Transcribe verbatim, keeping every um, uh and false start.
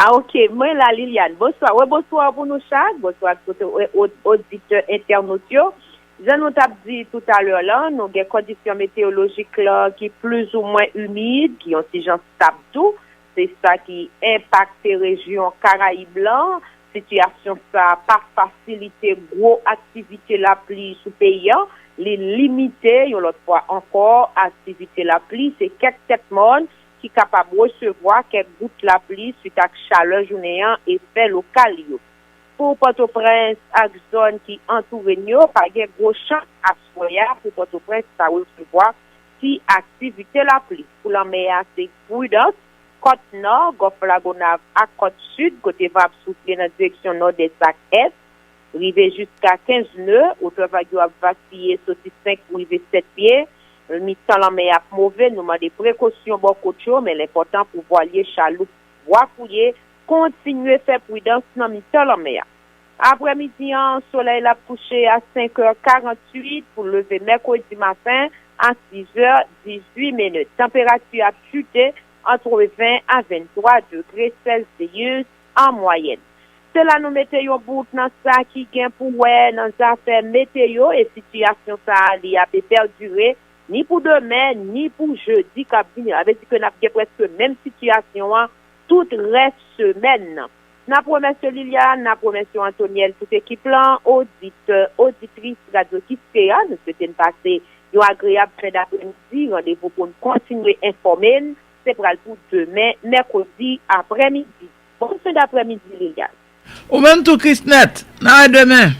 Ah, ok, mwen la, Liliane. Bonswa. Wè, bonswa pou nou chak. Bonswa tout o- o- oditè, entènot yo. Jan nou t ap di toutalè la, nou gen kondisyon meteyolojik la ki plizoumwen imid, ki yon ti jan stab tou. Se sa ki enpakte rejyon Karayib lan. Sitiyasyon sa pa fasilite gwo aktivite lapli sou peyi a. Li limite, yon lòt fwa ankò, aktivite lapli. Se kèk tèt mòn ki kapab resevwa kèk gout lapli swit ak chalè jounen an, efè lokal yo. Pou Pòtoprens ak zòn ki antoure n yo, pa gen gwo chans aswè a pou Pòtoprens ta resevwa ti aktivite lapli. Pou lanmè a, se pridans, kòt nò, Gòf Lagonav ak kòt sid, kote van ap soufle nan direksyon nòdès ak ès, rive jiska kenz ne, wotè vag yo ap vasiye soti senk pou rive sèt pye. Mitan lanmè a ap move, nou mande prekosyon bò kot yo, men l enpòtan pou vwalye, chaloup, bwa fouye, kontinye fè pridans nan mitan lanmè a. Aprèmidi an, solèy la ap kouche a senk è karanntuit pou leve mèkredi maten a sis è dizuit minit. Tanperati ap chite antre ven a venntwa degre Celsius an mwayèn. Se la nou mete yon bout nan sa ki gen pou wè nan zafè meteyo, e sitiyasyon sa a, li ape pèdire ni pou demen, ni pou jedi k ap vini. Sa vle di ke n ap gen prèske menm sitiyasyon an tout rès semèn nan. N ap remèsye Liliane, n ap remèsye Antoniel, tout ekip lan, oditè, oditris Radyo Kiskeya. Nou swete n pase yon agreyab fen dapremidi. Randevou pou n kontinye enfòme n, se pral pou demen, mèkredi aprèmidi. Bon fen dapremidi, Liliane. Ou menm tou, Krisnèt. N a wè demen.